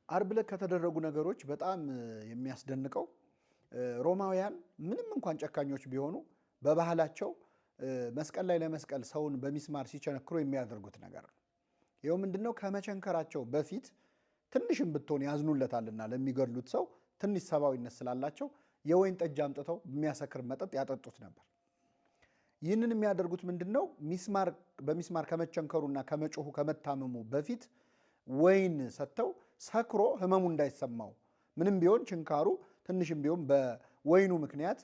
ዓርብ ዕለት ከተደረጉ ነገሮች በጣም የሚያስደንቀው ሮማውያን ምንም እንኳን ጨካኞች ቢሆኑ በባህላቸው መስቀል ላይ ለመስቀል ሰውን በሚስማር ሲቸነክሩ የሚያደርጉት ነገር ነው። ይኸው ምንድነው? ከመቸንከራቸው በፊት ትንሽም ብትሆን ያዝኑለታልና ለሚገድሉት ሰው ትንሽ ሰብአዊነት ስላላቸው የወይን ጠጅ አምጥተው የሚያሰክር መጠጥ ያጠጡት ነበር። ይህንን የሚያደርጉት ምንድነው? በሚስማር ከመቸንከሩና ከመጮሁ ከመታመሙ በፊት ወይን ሰጥተው ሰክሮ ህመሙ እንዳይሰማው ምንም ቢሆን ችንካሩ ትንሽም ቢሆን በወይኑ ምክንያት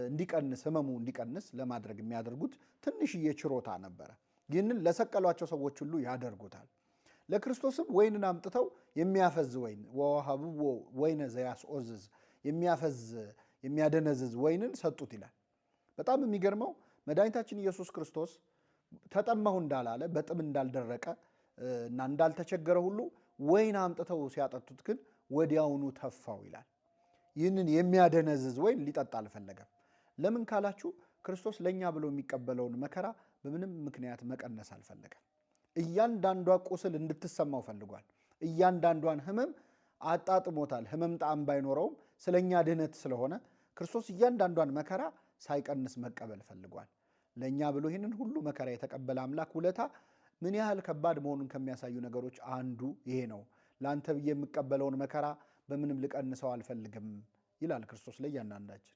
እንዲቀንስ ህመሙ እንዲቀንስ ለማድረግ የሚያደርጉት ትንሽዬ ችሮታ ነበረ። ይህንን ለሰቀሏቸው ሰዎች ሁሉ ያደርጉታል። ለክርስቶስም ወይንን አምጥተው የሚያፈዝ ወይን ወሀብዎ ወይነ ዘያስኦዝዝ የሚያፈዝ የሚያደነዝዝ ወይንን ሰጡት ይላል። በጣም የሚገርመው መድኃኒታችን ኢየሱስ ክርስቶስ ተጠማሁ እንዳላለ በጥም እንዳልደረቀ እና እንዳልተቸገረ ሁሉ ወይን አምጥተው ሲያጠጡት ግን ወዲያውኑ ተፋው ይላል። ይህንን የሚያደነዝዝ ወይን ሊጠጣ አልፈለገም። ለምን ካላችሁ ክርስቶስ ለእኛ ብሎ የሚቀበለውን መከራ በምንም ምክንያት መቀነስ አልፈለገም። እያንዳንዷ ቁስል እንድትሰማው ፈልጓል። እያንዳንዷን ህመም አጣጥሞታል። ህመም ጣዕም ባይኖረውም ስለኛ ድህነት ስለሆነ ክርስቶስ እያንዳንዷን መከራ ሳይቀንስ መቀበል ፈልጓል። ለእኛ ብሎ ይህንን ሁሉ መከራ የተቀበለ አምላክ ውለታ ምን ያህል ከባድ መሆኑን ከሚያሳዩ ነገሮች አንዱ ይሄ ነው። ለአንተ ብዬ የምቀበለውን መከራ በምንም ልቀንሰው አልፈልግም ይላል ክርስቶስ ለእያንዳንዳችን።